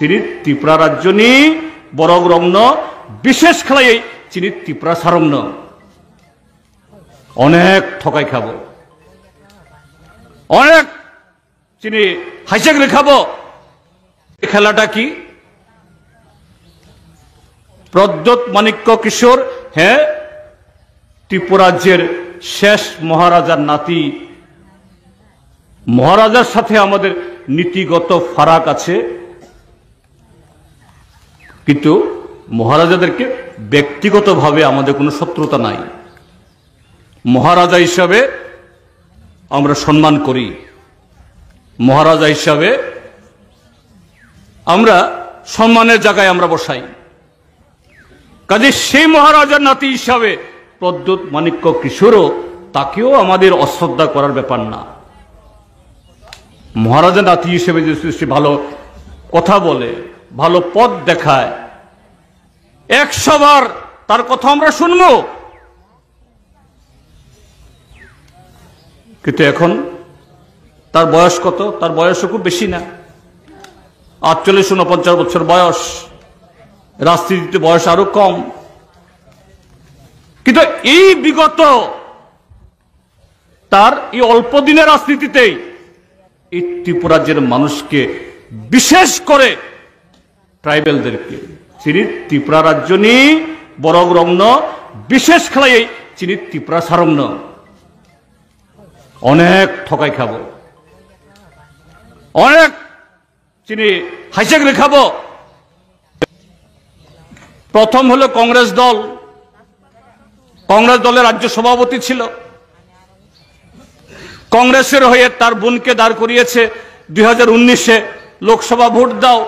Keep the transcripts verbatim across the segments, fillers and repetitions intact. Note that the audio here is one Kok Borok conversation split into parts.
Chini Tripura rajyoni borok rokno, bishesh khlaiwi chini Tiprasa rokno onek thokai khabo, onek chini haichak rwkhabo. Khelata ki? Pradyut Manikya Kishore, he Tripura rajyer shesh Maharajar nati, মহারাজার সাথে আমাদের নীতিগত ফারাক আছে, কিন্তু মহারাজাদেরকে ব্যক্তিগতভাবে আমাদের কোনো শত্রুতা নাই। মহারাজা হিসাবে আমরা সম্মান করি, মহারাজা হিসাবে আমরা সম্মানের জায়গায় আমরা বসাই। কাজে সেই মহারাজার নাতি হিসাবে প্রদ্যুৎ মাণিক্য কিশোরও, তাকেও আমাদের অশ্রদ্ধা করার ব্যাপার না। মহারাজার নাতি হিসেবে যদি সে ভালো কথা বলে, ভালো পথ দেখায়, একশো বার তার কথা আমরা শুনবো। কিন্তু এখন তার বয়স কত? তার বয়সও খুব বেশি না, আটচল্লিশ ঊনপঞ্চাশ বছর বয়স, রাজনীতিতে বয়স আরো কম। কিন্তু এই বিগত তার এই অল্প দিনের রাজনীতিতেই এই ত্রিপুরাজ্যের মানুষকে, বিশেষ করে ট্রাইবেলদেরকে, চিনি ত্রিপুরা রাজ্যনি বরং রংন, বিশেষ খেলাই চিনি ত্রিপুরা সারংন অনেক ঠকাই খাবো, অনেক চিনি হাইজেক রেখাবো। প্রথম হলো কংগ্রেস দল, কংগ্রেস দলের রাজ্য সভাপতি ছিল, কংগ্রেসের হয়ে তার বোনকে দাঁড় করিয়েছে দুই হাজার উনিশে লোকসভা ভোট দাও।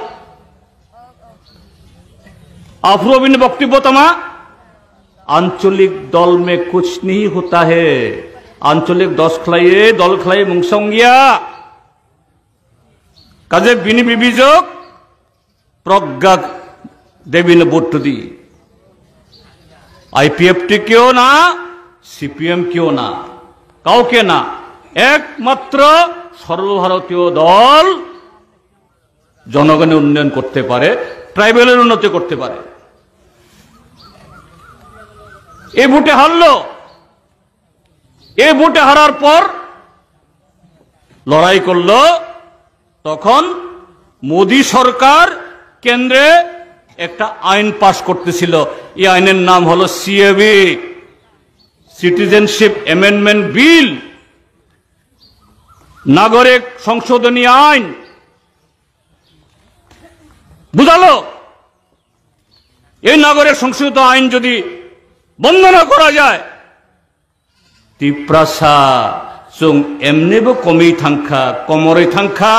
আফরোবিন বক্তব্য তোমা, আঞ্চলিক দল মে কুছ নেই হোতা হে, আঞ্চলিক দশ খেলাইয়ে দল খেলাই মুংসংগিয়া। কাজে বিনি বিবিজক প্রজ্ঞা দেবীন ভোট দি। আইপিএফটি কেউ না, সিপিএম কেউ না, কাউকে না, একমাত্র সর্বভারতীয় দল জনগণের উন্নয়ন করতে পারে, ট্রাইবেলের উন্নতি করতে পারে। এই ভোটে হারলো, এই ভোটে হারার পর লড়াই করলো, তখন মোদী সরকার কেন্দ্রে একটা আইন পাস করতেছিল। এই আইনের নাম হলো সিএবি, সিটিজেনশিপ অ্যামেন্ডমেন্ট বিল, নাগরিক সংশোধনী আইন। বুঝালো, এই নাগরিক সংশোধিত আইন যদি বন্ধ না করা যায়, তিপ্রাসা চুং এমনিবো কমি থাংখা, কমরে থাংখা।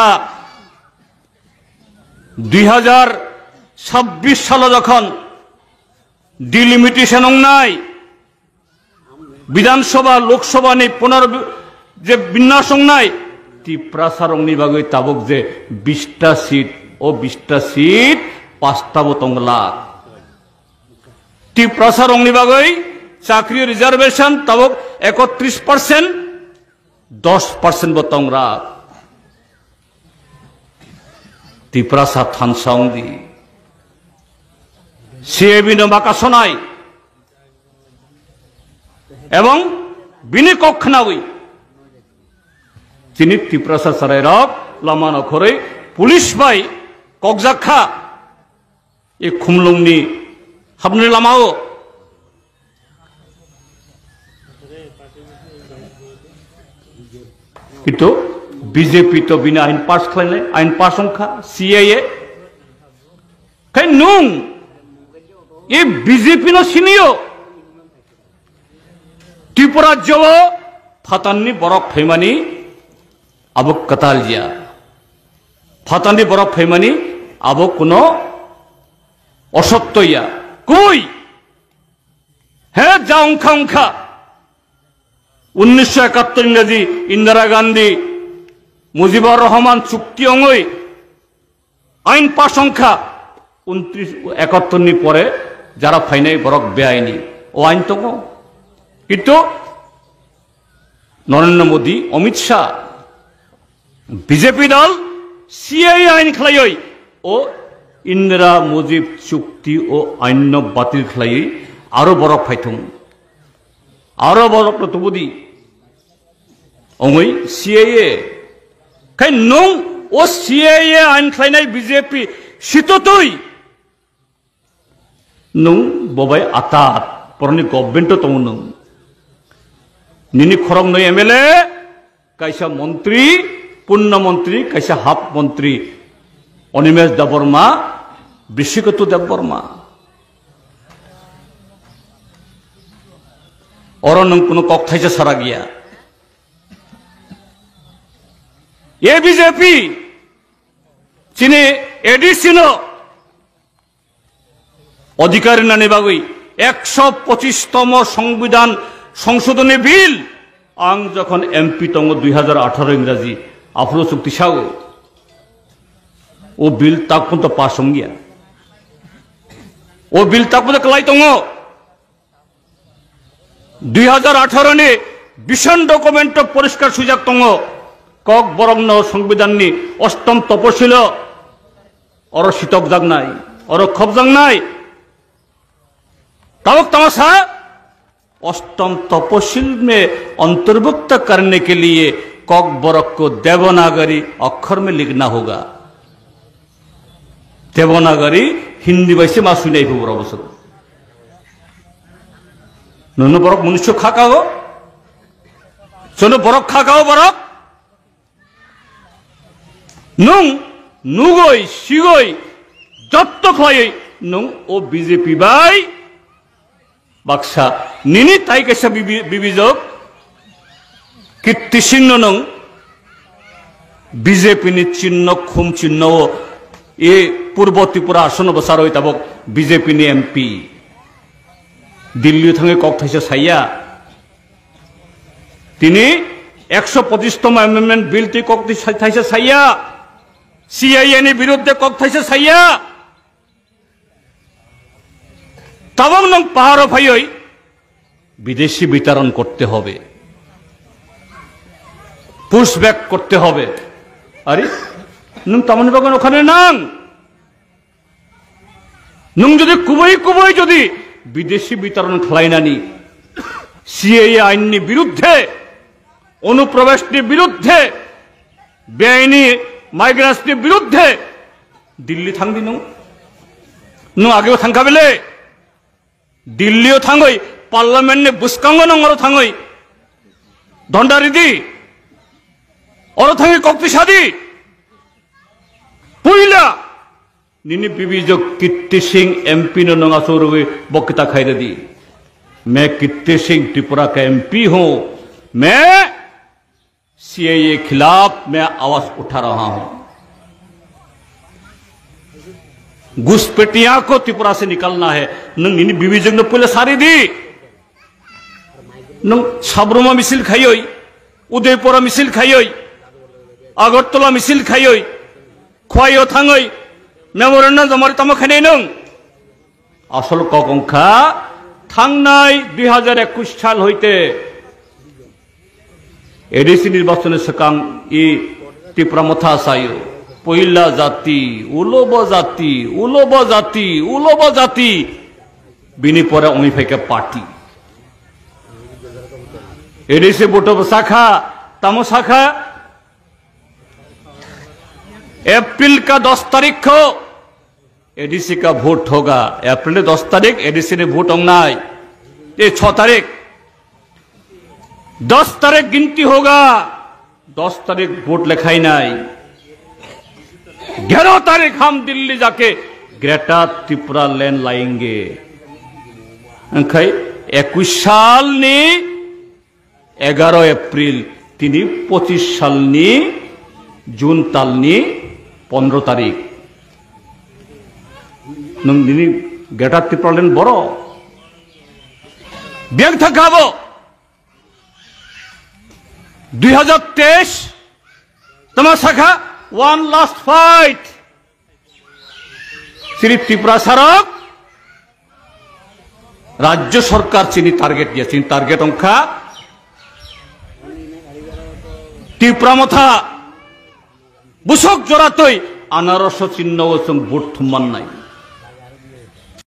দুই হাজার ছাব্বিশ সালে যখন ডিলিমিটেশন নাই, বিধানসভা, লোকসভা নেই, পুনর যে বিন্যাস নাই, তিপ্রাসা রংনি বাগৈ তাবক যে বিশটা সিট, ও বিশটা সিট পাঁচটা বো তংলা। তিপ্রাসা রংনি বাগৈ চাকরি রিজার্ভেশন তাবক একত্রিশ পার্সেন্ট, দশ পার্সেন্ট বো tongra. Tiprasa thansa wngdi. CAB no makasonai. Ebong bini kok khnawi chini Tiprasa chwrairok lama nokhorwi police bai kokjak kha. E khumlungni habni lamao. Kintu B J P to bini ain pass khlainai, ain pass wngkha, C A A. Khai nwng e B J P no sinio, Tripura rajyo phatanni borok phaimani abo kwtal ya. Phatanni borok phaimani abo kuno osotto ya. Koi? He ja wngkha wngkha. Unnisho ekattor Ingraji Indira Gandhi, Mujibur Rahman chukti wngwi ain pass wngkha, untrish ekattor ni pore jara phainai borok beaini, o ain tongo. Kintu Narendra Modi, Amit Shah, B J P dol C A A ain khlaioi, o Indira Mujib chukti o ainno batil khlaiwi aro borok phaithung. Aro borokno tubudi. Ongwi C A A. Khai nwng o C A A ain khlainai B J P sitotwi. Nwng bobai atat, boroni government-o tongo nwng. Nini khoroknwi M L A, kaisa montri, punna montri, kaisa half montri, Animesh Debbarma, Brishikanto Debbarma. Oro nwng kuno kok thaisa sara giya. A B J P, chini A D C no, Odhikar rinani bagwi ekso pochis tomo Songbidan Songshodhoni Bill, ang jokhon M P tongo dui hajar atharo Ingraji, aphuru chukti sao. O bill tak punto pass wngya. O bill tak punto kwlai tongo. Dui hajar atharo ni vision document o poriskar swijak tongo. Kokborok no Songbidan ni ostom toposilo Oro sitokjaknai, oro khopjaknai. Tabuk tamo sa, "अष्टम तपशील में अंतर्भुक्त करने के लिए कॉकबरक को देवनागरी अक्षर में लिखना होगा।" Devanagari Hindi bai se ma suinai phu borok bwswk. Nono borok munusu khakao? Chono borok khakao borok? Nwng nugoi, sigoi, jotto khlaiwi nwng o B J P bai baksa nini tai kaisa bibi-, bibijok Kirti Singh no nwng B J P ni chinno, khum chinno o e Purbo Tripura asono bwcharwi tabuk B J P ni M P. Delhi thangwi kok thaisa saiya. Tini ekso pochis tomo amendment bill twi kok twi sai-, thaisa saiya. C A A ni biruddhe kok thaisa saiya. Tabuk nwng paharo phaiwi বিদেশি বিতরণ করতে হবে, পুশব্যাক করতে হবে। আরে, nwng tamoni bagwi okhane nang? Nwng jodi kubui kubui jodi বিদেশি বিতরণ khlainani, C A A ainni biruddhe, অনুপ্রবেশনি biruddhe, বেআইনি মাইগ্রান্টসনি বিরুদ্ধে দিল্লি থাংদি nwng? Nwng ageo thangkha bele? Dillio thangwi, parliament ni bwskango nwng oro thangwi dhonda ridi, oro thangwi kok twi sadi. Puila nini bibijok Kirti Singh M P no nwng achuk rwgwi bokta khai rwdi. मैं कीर्ति सिंह त्रिपुरा का M P हूं, मैं C A A खिलाफ मैं आवाज उठा रहा हूं। घुसपैठिया को त्रिपुरा से निकालना है। Nwng nini bibijok no puila sari di. Nwng Sabruma misil khaioi, Udaipura misil khaioi, Agartala misil khaioi, Khwaio thangoi memorandum joma ri tamo khainai nwng? Asol kok wngkha, thangnai dui hajar ekush sal hoite A D C nirbachoni swkang i Tipra Motha sayo, poila jati, ulobo jati, ulobo jati, ulobo jati, bini pore wngwi phaikha party. A D C vote bo sakha, tamo sakha, April ka dos tarikh kho A D C ka vote hoga, April ni dos tarikh A D C ni vote wngnai, e chho tarikh, dos tarikh ginti hoga, dos tarikh vote lekhainai, gyaroh tarikh hum Delhi jake Greater Tripura Land layenge. Wngkhai ekush sal ni egaro April, tini pochis salni June talni pondro tarik. Nwng nini Greater Tipraland borok. Biyang thangkha bo. Dui hajar teis tama sakha one last fight. Chini Tripura sarok, Rajya Sarkar chini target ya, chini target wngkha Tipra Motha busok joratwi Anaroso chinno o chwng vote thum mannai.